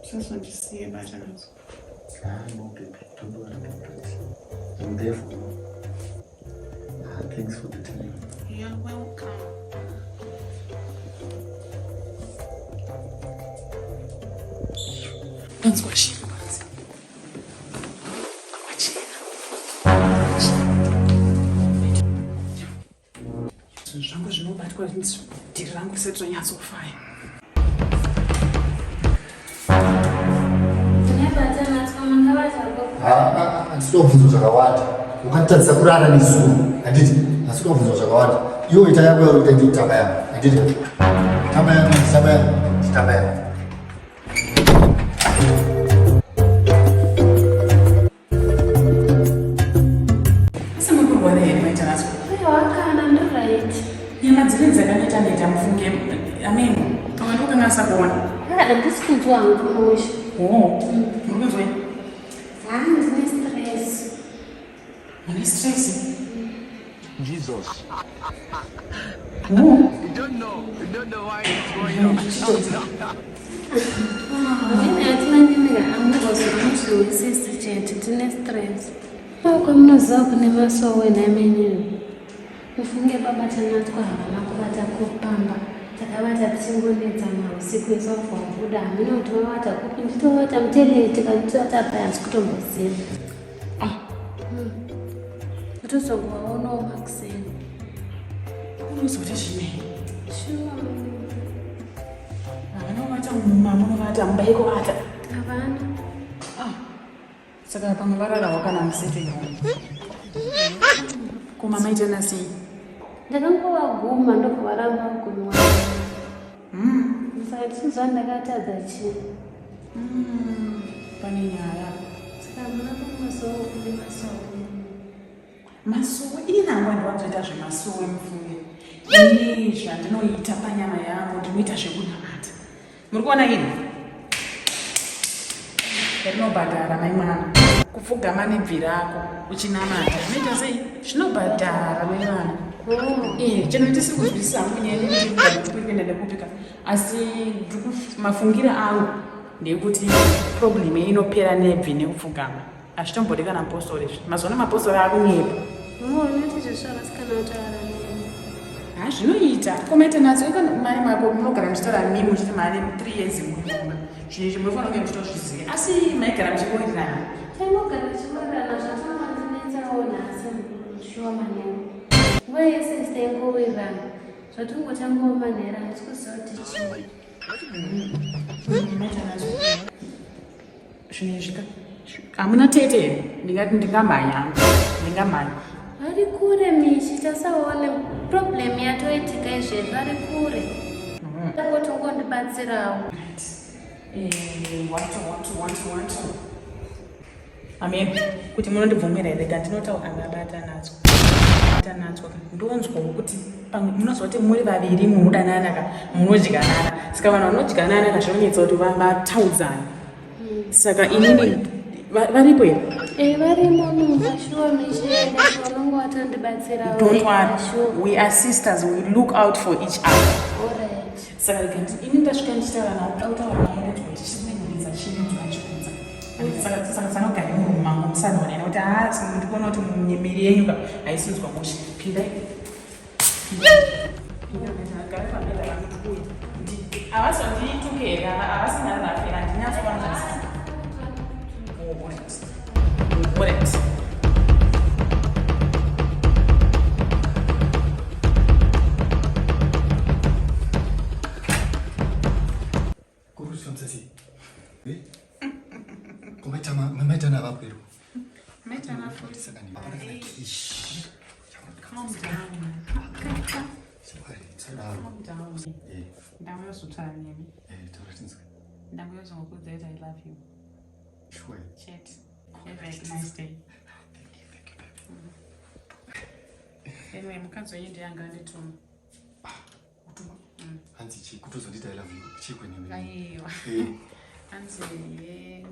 Usazondisiye bata nadzo. Ah, no baby, don't worry about it. I'm there for you. Ah, thanks for the time. You're welcome. Ndanzwa shiri panze. Kwachena. Zvinhu zvangu zvinobatwa dhiri rangu risati ranyatsofaya. Handisi kubvunzwa zvakawanda. Ukatadzisa kurara nezuro. Handiti? Handisi kubvunzwa zvakawanda. Iwe ita yako yauri kuita nditamba yangu. Handiti? Tamba yangu, tamba yangu, tamba yangu. Asi muri kurwara here maita nadzo? Aiwa kana ndiri right. Nyama dzine dzakaneta neta mufunge. Amen. Pamwe ndikukanganisa kuona. Handisi kunzwa hangu mushe. Oh. Muri kunzwei? Ha ndine stress. Mune stress? Jesus. Oh. You don't know. You don't know why it's going on. Ini hatina ndimira amungozozwisisi chete tine stress. Kwamunoziva kune masowe namenyu. Mufunge baba Tanatswa havana kuvata kupamba. Takavata tichingonetsa mausiku ese wabva wabuda. Hameno kuti vavata kupi nditovata mutereri tikandivata paya handisi kutomboziva. Ah. Kutozongovaonawo makuseni. Unozoti zvinei? Shuwa. Havana kuvata mumba munovata mumba yekuvata. Havana. Ah. Saka pamwe vararawo kana musitting room. Ko mama ita nasei? Ndakangovaguma ndokuvaramba kugumwa. Saka ndichinzwa ndakatadza chii. Pane nyaya. Saka hamuna kumasowe kune masowe. Masowe ini nangu handiwanzoita zvemasowe mufunge. Ini zvandinoita panyama yangu ndinoita zvekunamata. Muri kuona ini? Rinobhadhara mai mwana. Kupfugama nebvi rako uchinamata zvinoita sei? Zvinobhadhara mai mwana. Eh, chero ndisiri kuzwisisa hangu nyaya yekuti kuri kuenda nekupika asi mafungiro angu ndeyekuti problem inopera nebvi nekupfugama. Hazvitombodi kana mupostori izvi. Mazuva ano mapostori akunyepa. Muona kuti zvesvo vasikana vataura neni. Ha zvinoita. Komaita nadzo ika mari mako munogara muchitaura mimi muchiti mari 3 years munoona. Zvinhu izvi munofanira kunge muchitozviziva. Asi maigara muchiwirirana. Taingogara tichiwirirana zvatangondinetsawo nhasi shuwa manheru. Nguva yese taingowirirana. Zvatingotangawo manheru handisi kuziva kuti chii. Maita nadzo. Zvinhu izvi ka. Hamuna tete here? Ndingati ndingamhanya. Ndingamhanya. Vari kure Mishi tasaone problem yatoitika izvezvi vari kure. Tangotongondibatsirawo. Right. 1 2 1 2 1 2 1 2. Amen. Kuti munondibvumira here rega ndinotaura ndabata nadzo. Bata nadzo ka. Ndonzwawo kuti pamwe munozwa kuti muri vaviri munodanana ka munodyanana. Saka vanhu vanodyanana ka zvinonetsa kuti vataudzane. Saka inini varipo here? Eh varimo mumba shuwa Mishi vanonge vatondibatsirawo. Don't worry. We are sisters. We look out for each other. Alright. Saka rega ini ndasvika ndichitaura nawo tautaura naye ndonzwa kuti chinonetsa chii ndinonzwa chikunza. Saka sanogara murumu mangu musanone nekuti haa ndikuona kuti miviri yenyu ka haisinzwa mushe. Pindai. Pindai. Gara pameda vanoti uyu. Havazondituke here? Havasina rafu here? Handinyatsowanza. Oh, alright. Alright. Kuri kuzvifambisa sei? Eh? Ko maitana avapo here? Maitana futi. Saka ni hapana kana kish. Calm down. Sorry, sadaro. Calm down. Eh, Ndauyozotaura nemi. eh, taura tinzwe. Ndauyozokuudza kuti I love you. Sure. Chet. Have a nice day. Thank you, thank you, baby. Anyway, mukadzi wenyu ndiye anga andituma. Kutuma? Hanzi chii kutozonditi I love you. Chii kwenene? Aiwa. Eh, Hanzi ye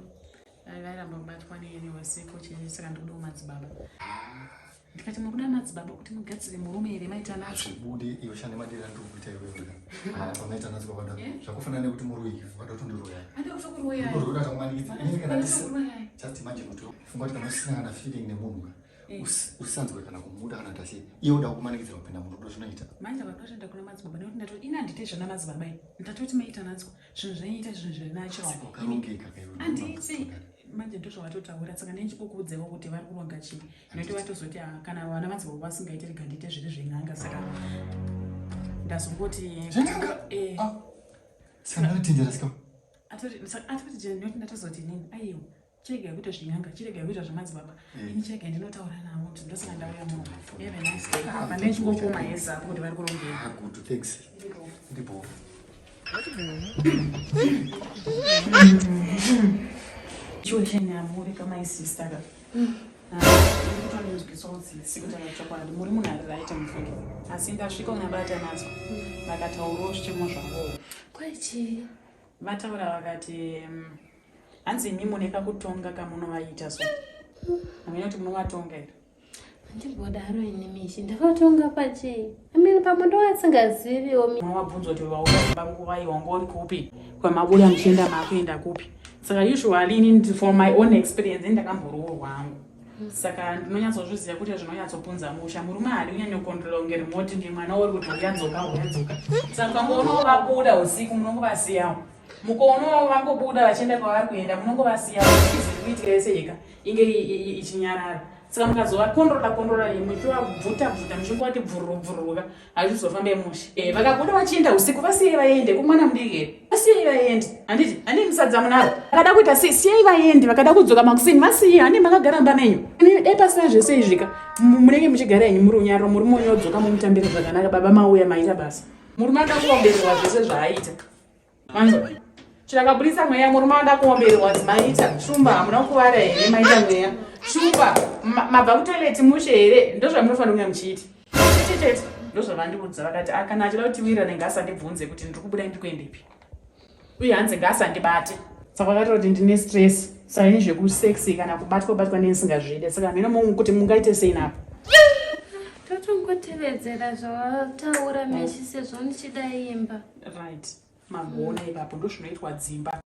vairamba kubatwa neni usiku chii saka ndikudiwo madzibaba. ah, Ndikati mukuda madzibaba kuti mugadzire murume here maita nacho? Hazvibude iwe shande madira ndiri kuita iwewe. Ah, pamaita nacho kwakada. Eh? Zvakufanana nekuti muroyi wada kutondiroya. Ande kutokuroyai. Uri kuda kumanikidza. Inini kana ndisi Kutokuroyai. just imagine kuti funga kuti kana usina kana feeling nemunhu ka. Eh. Usanzwe kana kumuda kana kuti asi iye uda kumanikidzira kupinda murudo zvinoita. Manje vakatoenda kuna madzibaba nekuti ndatoti ini handite zvana madzibaba ini. Ndatoti maita nacho zvinhu zvaiita zvinhu zviri natural. Wakarongeka ka iwe. Handiti manje ndozvavatotaura saka ndinchikukuudzewo kuti vari kuronga chii nekuti vatozoti ah, kana vana madzibaba vasingaiti rega ndiite zviri zven'anga saka ndazongoti Zven'anga? Eh. Ah. Saka ndinotinzira sika. Atoti jeni nekuti ndatozoti inini aiwa chiregai kuita zven'anga chiregai kuita zvamadzibaba Eh. ini chiregai ndinotaura navo kuti ndosaka ndauya muno. Have a nice day. Apa ndinchingokoma hezapo kuti vari kurongei. Ah, good, thanks. Ndipo. Chiwe my sister ka. Ndikutonzwisawo tsitsi kuti chokwadi muri munhu ari right mufunge. Asi ndasvika unabata nadzo. Vakataurawo zvichemo zvavowo. Kwaichii? Vataura vakati hanzi imi mune kakutonga kamunovaita so. Hameno kuti munovatonga here? Handimbodaro ini Mishi, ndakatonga pachii? Amene pamwe ndovasingaziviwo. Munovabvunza kuti wauya kumba nguvai, wanga uri kupi, kwamabuda muchienda makuenda kupi. Saka usually ini for my own experience ini ndakamboroorwa hangu. Saka ndinonyatsozviziva kuti zvinonyatsopunza musha. Murume haadi kunyanyokontrola kunge remote ndiye mwana uri kuti uyadzoka uyadzoka. Saka ukangoona vabuda usiku munongovasiyawo. Mukaonawo vangobuda vachienda kwavari kuenda munongovasiyawo. Izvi kuitika yese yega inge ichinyarara. Saka mukazovakontrola kontrola muchivabvuta bvuta muchingovati bvururu bvururuka hazvizofambe mushe. Vakabuda vachienda usiku vasiyei vaende kumwana mudiki here? Vasiyei vaende. Handiti handii musadza munaro. Vakada kuita sei siyei vaende vakada kudzoka makuseni vasiyei handii makagara mumba menyu. Dai pasina zvese izvika munenge muchigara henyu muri unyararo murume wenyu odzoka mumutambira zvakanaka baba mauya maita basa. Murume anoda kuombererwa zvese zvaaita. Manzwa? Chirakaburitsa mweya murume anoda kuombererwa maita shumba hamuna kukuvara here maita mweya shumba mabva kutoilet mushe here ndozvamunofanira kunge muchiita chete chete ndozvavandiudza vakati ah, kana achida kuti wirirane ngaasandibvunze kuti ndiri kubuda ndiri kuendepi uye hanzi ngaasandibate. Saka vakati kuti ndine stress saka ini zvekusexy kana kubatwa batwa ndisingazvide saka hameno kuti mungaite sei napo. Totongotevedzera zvawataura Meshi sezvo ndichida imba. Right. Magona ipapo ndozvinoitwa dzimba.